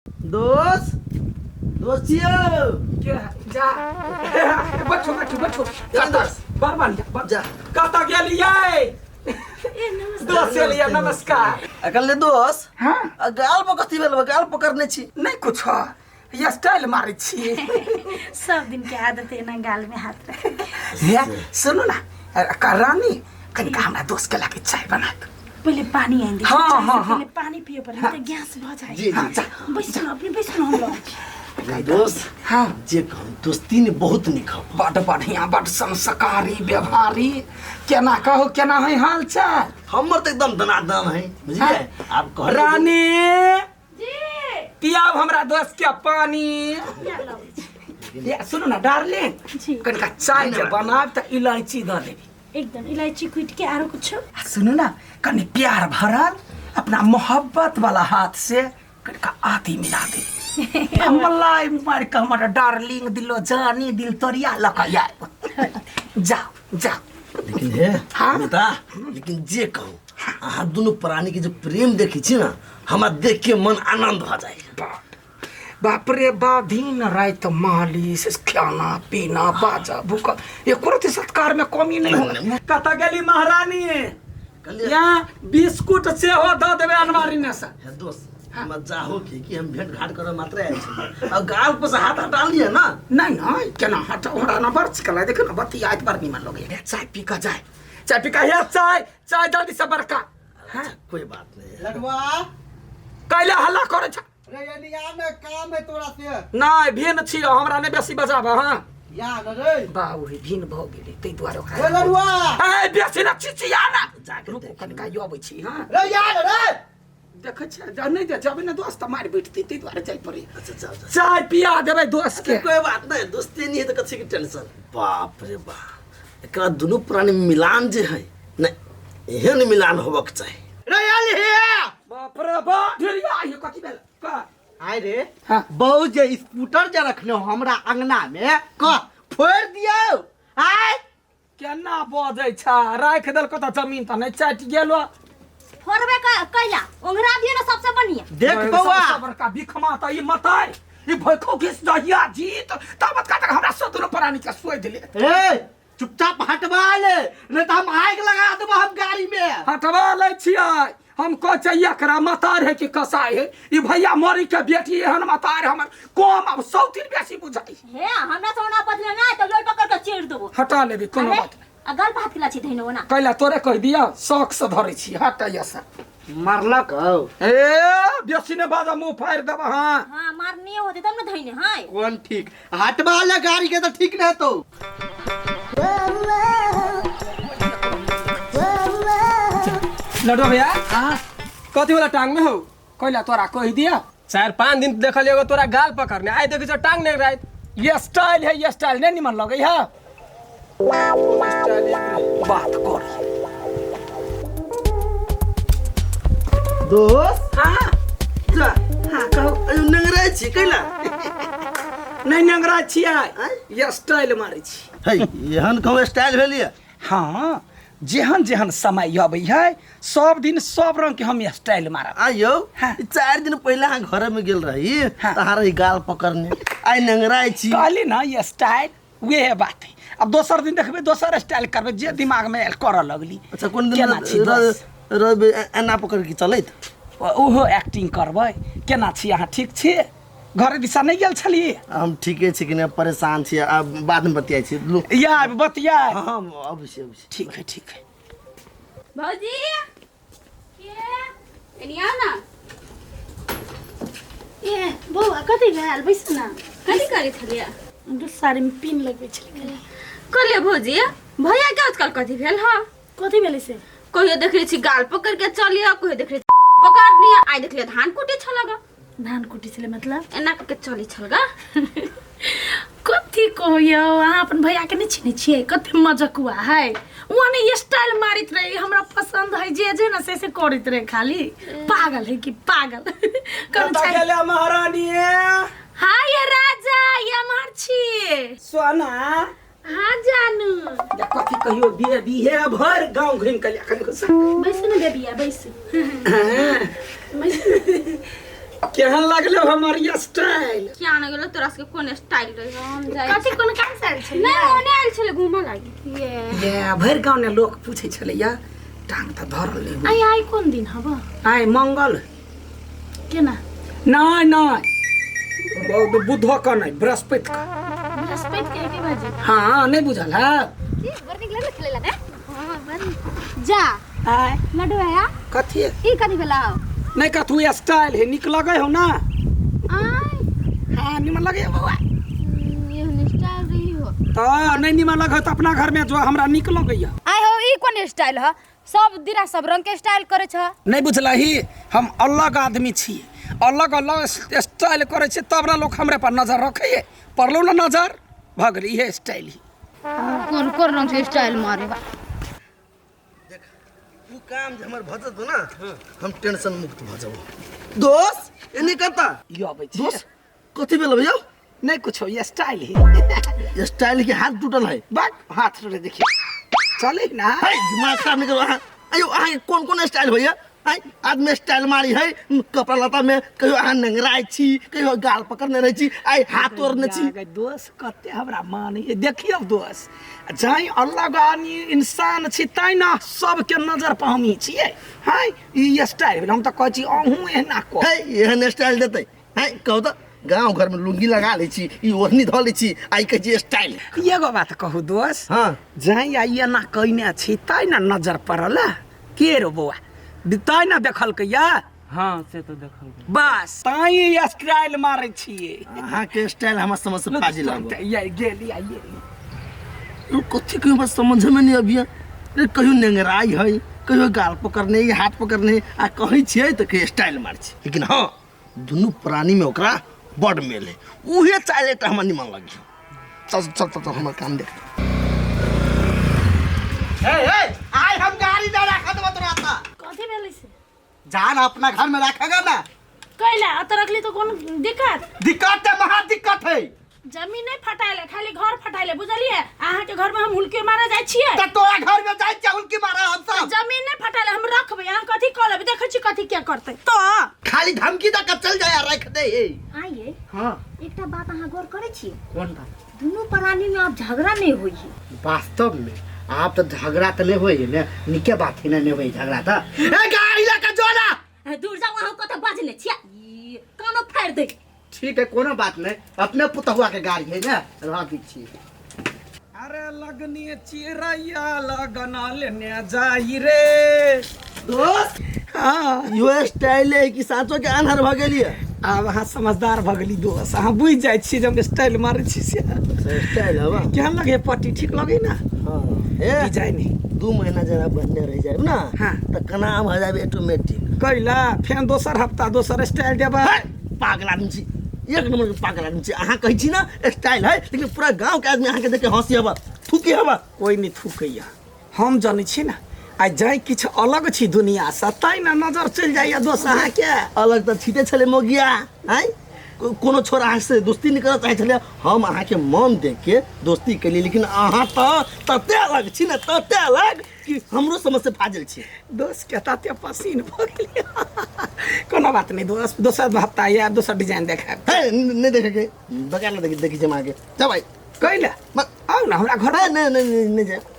दोस्त दोस्त छियौ के जा बैठो बैठो बैठो कतऽ बड़ बढ़िया जा। कतऽ गेलियै दोस्त एलियै नमस्कार अकल दोस्त हाँ आ गाल पर कथी भेल बा? गाल पकड़ने छी नहि कुछ ये स्टाइल मारै छी सब दिन के आदत है ना गाल में हाथ रखे के। हे सुनू ना रानी कनिका हमरा दोस्त के लाके चाय बना दू पहले पानी आइन दे हाँ, हाँ, हाँ। पहले पानी पिए पर नहीं तो गैस भ जाए जी हाँ, जी जा। बैसू ना अपने बैसू ना हम लोग दोस्त हाँ जे कहू दोस्ती ने बहुत नीक हौ बड बढ़िया बड संस्कारी व्यवहारी केना कहू केना है हाल चाल हमर तऽ एकदम दनादन है बुझलियै आब कहलियै जे- रानी पियाब हमरा दोस्त के पानी या सुनू ना डार्लिंग जी। कनिका चाय जे बनाब तऽ इलायची दऽ देबी एकदम इलायची कूट के आरो कुछ आ सुनू ना कनि प्यार भरल अपना मोहब्बत वाला हाथ से कनिका आदि मिला देबी आ मलाई मार के हमर डार्लिंग दिलो जानी दिल तोरिया लऽ कऽ आयब जाओ जाओ लेकिन हे हाँ? बेटा लेकिन जे कहू अहाँ दुनू प्राणी के जे प्रेम देखै छी ना हमरा देख के मन आनंद भऽ जाइ बाप बाप रे बाप दिन राति मालिश खाना पीना बाजा भूखा एको रति सत्कार में कमी नहीं हो कतऽ गेली महारानी कहलियै- यहाँ बिस्कुट सेहो दऽ देबै अलमारी में से हे दोस्त हमरा जाहो के कि हम भेंट घाट करऽ मात्र आयल छी अब गाल पर से हाथ हटा लिअ ना नहीं नहीं केना हट हमरा ना बड़ चिकला देखो ना बतियाइत बड़ निमन लगैया चाय पी कऽ जाय चाय पी कऽ हे चाय चाय जल्दी से बड़का हाँ कोई बात नहीं लडुआ कैला हल्ला करै छ रे एनिया में काम है तोरा से नहीं भिन छी हमरा नहि बेसी बजाब हाँ या न रे बाबू हे भिन भऽ गेलै ताहि दुआरे रे ओकरा लडुआ ए बेसी ना चिचिया ना जाके रुकू देखी। कनिका यो अबै छी हाँ रे या न रे देखै छियै जा नहि जे जेबै ने दोस्त तऽ मारि बैठतै ताहि दुआरे जाय पड़ै अच्छा जाओ जाओ चाय पिया देबै दोस्त के कोई बात नहीं दोस्ती नहीं है तो कथी के टेंशन बाप रे बाप एकरा दुनू प्राणी मिलान जे है नहीं एहन मिलान होबक चाही रे आयल हे बाप रे बाप ढेरिया ये कथी भेल का आय रे हाँ। बहू जे स्कूटर जे रखने हो हमरा अंगना में कह फोड़ दियौ आय केना बजै छ राखि देलको तऽ जमीन तऽ नहि चाटि गेलो फोड़बे कैला ओंघरा दियो ना सबसे बढ़िया देख बौआ सबसे बड़का बिखमा तऽ ई मताइ ई भैखो घिस जहिया जीत तब तक हमरा सतुर प्राणी के सोइ देले ए चुपचाप हटवा ले नहीं तो हम आग लगा देबो हम गाड़ी में हटवा लै छियै हम कहै छियै एकरा मतार है कि कसाई है ई भैया मरी के बेटी एहन मतार हमर कम आब सौतिन बेसी बुझाई हे हमरा से ओना बदले ना तो लोल पकड़ के चीर देबो हटा लेबी कोनो अरे बात नहि आ गल भात के लाछी धइनो ओना कैला तोरे कहि दिया शौक से धरै छी हटैया से मारलक हौ ए बेसी ने बाजा मुंह फाड़ि देब हाँ हां मारनी होते तब ना धइने हाय कौन ठीक हटवा ले गाड़ी के तो ठीक नहीं तो लड्डू भैया कथी वाला टांग में हो कैला तोरा कहि दिया 4-5 दिन देखल एगो तोरा गाल पकड़ने आइ देखै छौ टांग नहीं रात ये स्टाइल है ये स्टाइल नहीं निमन लगै है बात कर दोस्त हाँ जा हाँ कहू अयो नंगराइ छी कैला नहीं नंगरा छियै ये स्टाइल मारै छी है एहन कहूँ स्टाइल भेल ये हाँ जेहन जेहन समय अबै है सब दिन सब रंग के हम स्टाइल मारब आयौ हाँ। ई 4 दिन पहिले अहाँ घर में गेल रही हाँ। तहार रही गाल पकड़ने आइ नंगराइ छी कहली ना ये स्टाइल वह बात है अब दोसर दिन देखबै दोसर स्टाइल करबै जे दिमाग में आयल करऽ लगली अच्छा कोन दिन केना छी दोस्त? रवि एना पकड़ के चलैत ओहो एक्टिंग करबै केना छी अहाँ ठीक छी घरे दिशा नहि गेल छलियै हम ठीके छी कि नहि परेशान छी आब बादमे बतियाइ छी लू या बतिया हँ हम अबै छी अबै छी ठीक है ठीक है भौजी के एनी आओ ना ए बौआ कथी भेल बैस ना कथी करै छलियै दू साड़ीमे पिन लगबै छलियै कहलियै भौजी भैया के आजकल कथी भेल हँ कथी भेलै से कहियो देखले छी गाल पकड़ के चलिए कहियो देखले छी पकड़ लिया आइ देखलियै धान कुटे छल ग धान कुटी छलै मतलब एना के चली छल ग कथी कहू यौ अहाँ अपन भैयाके नहि चिन्है छियै कते मजकुआ है वहाँ ने स्टाइल मारैत रहे हमरा पसंद है जे जे ना से से करैत रहे खाली पागल है कि पागल करू कतऽ छै गेलै महारानी हाय ये राजा ये अमर छी सोना हाँ जानू या कथी कहियो बेबी हे भर गांव घुमि के एखन बैसू ने बेबिया बैसू बैसू। केहन लागलो हमर ये स्टाइल? क्या न गेलो तोरा सबके कोन स्टाइल रहे, हम जाइ। कथी कोन काम से आयल छलियै? नहीं, ओने आयल छले घूमऽ लागी। ये ये भरि गाँव ने लोक पूछै छलैया, टांग तऽ धरल नहि हुए। आइ आइ कोन दिन हब? आइ मंगल। केना? नहि नहि, बुधो के नहि, बृहस्पति के। बृहस्पति के के बाजे? हाँ, नहि बुझल है? की बड़ नीक लगलै खेलै लगे। हां, बड़ नीक। जा। आइ लड्डू भैया। कथी? ई कथी भेला? नहि कथू, स्टाइल है, नीक लगै हो ना? आइ हाँ, निमन लगे बौआ। एहन स्टाइल रही हो? तऽ नहि निमन लगै तऽ अपना घर में जो, हमरा नीक लगैया। आइ हो, ई कोन स्टाइल ह? सब दिना सब रंग के स्टाइल करे छ। नहि बुझलही, हम अलग आदमी छी, अलग अलग स्टाइल करै छी तब ने लोक हमरे पर नजर रखैये। पड़लौ ने नजर, भऽ गेलै, इहे स्टाइल ही। कोन कोन रंग के स्टाइल मारे बा। देख, उ काम जे हमर भऽ जेतौ ना, हम टेंशन मुक्त भऽ जेबो। दोस्त, एने कता? ई अबै छी। दोस्त, कथी भेल भैया? नहीं कुछो, ये स्टाइल ही। स्टाइल के हाथ टूटल है? बाक, हाथ टूटे, देखिए चले ना। है दिमाग खराब नहीं करो अहाँ। अयो, अहाँ के कोन कोन स्टाइल होइया? आइ आदमी स्टाइल मारी है कपड़ा लत्ता में, कहियो अहाँ नंगराइ छी, कहियो गाल पकड़ने रहै छी, आइ हाथ तोड़ने छी। गे दोस्त, कते हमरा मानैए देखियौ दोस्त, जाहि अलग आदमी इंसान छी तैं ने सबके नजर पर हम ही छियै। हैं, ई स्टाइल भेल, हम तऽ कहै छी अहूँ एहना कर। है एहन स्टाइल देतै? है कहू तऽ, गाँव घर में लुंगी लगा लै छी, ई ओढ़नी धऽ लै छी, आइ कहै छी स्टाइल। एगो बात कहू दोस्त? हाँ। जाहि आइ एना कयने छी तैं ने नजर पड़ल के रो बौआ, तैं ने देखलकै या? हाँ, से तो देखल गेल। बस, तैं ई स्टाइल मारै छियै। अहाँके स्टाइल हमरा समझ से फाजिल हब। ये गेली आ ये। ई कथी के हमरा समझ में नहीं अबिया रे, कहियो नेंगराई है, कहियो गाल पकड़ने है, हाथ पकड़ने है, आ कहै छियै तऽ कहियो स्टाइल मारै छै। लेकिन हाँ, दुनू प्राणी में ओकरा बड़ मेल है, उहे चाइल एकटा हमरा निमन लगी। चल चल चल चल, हमर काम देख। हे हे, आइ हम गाड़ी ना राखत देबो तोरा एतऽ। कथी भेलै से? जान अपना घर में रखेगा ना। कैला अत रखली तो कोन दिक्कत? दिक्कत है, महा दिक्कत है। जमीन नहीं फटाइले, खाली घर फटाइले, बुझलिए? अहाँ के घर में हम हुलकी मारे जाइ छियै। त तोरा घर में जाइ छियै हुलकी मारे हम सब? जमीन नहीं फटाइले, हम रखबै, अहाँ कथी कऽ लेबै? देखै छी कथी के करतै तो। खाली धमकी दऽ के चल जाय आ राखि दे हे। आइए। हाँ। एकटा बात अहाँ गौर करै छी? कोन बात? दुनू प्राणी में आब झगड़ा नहीं होइ है। वास्तव में आब तऽ झगड़ा तऽ नहीं होइ है ने, नीके बात है ने, नहीं होइ झगड़ा तऽ। ए गाड़ी लऽ के जो ना। दूर जाओ, अहाँ कतऽ बाजने छियै, ई कानो फाड़ि दे। ठीक है, कोनो बात नहीं, अपने पुतहुआ के गाड़ी है ने, रह दी छी। अरे लगनी चिड़ैया लगना लेने जाई रे। दोस्त। हाँ। इहो स्टाइल है कि साँचो के आन्हर भऽ गेलियै? आब अहाँ समझदार भऽ गेली दोस्त, अहाँ बुझि जाइ छियै जे हम स्टाइल मारै छी से। स्टाइल हवा। केहन लगे पट्टी, ठीक लगे ना? हाँ, ए डिजाइन। 2 महीना जरा बनने रह जाए ना। हाँ। तऽ कना भऽ जाबे ऑटोमेटिक। कैला फेन दोसर हफ्ता दोसर स्टाइल देबै। है, पागल आदमी छी, एक नंबर के पागल आदमी छी। अहाँ कहै छी ना स्टाइल है, लेकिन पूरा गांव के आदमी अहाँ के देख के हंसी हवा, थूकी हवा। कोई नहीं थूकैया, हम जनै छी ना, आ जाय किछु अलग छी दुनिया से तैं ने नजर चलि जाइया दोस्त अहाँके। अलग तऽ छीटे छलै मोगिया, आँय कोनो छोरा अहाँ से दोस्ती नहीं करऽ चाहै छलै, हम अहाँके मन देख के दोस्ती केलियै, लेकिन अहाँ तऽ तते अलग छी ने, तते अलग कि हमरो समझ से फाजिल छी। दोस्त के तते पसीन भऽ गेलै। कोनो बात नहीं दोस्त, दोसर हफ्ता आयब, दोसर डिजाइन देखायब। है नहीं देखे के बगैर देखी देखी छी हम अहाँके, जा भाइ। कैला? आउ ने हमरा घर। नहीं नहीं नहीं नहीं जाए।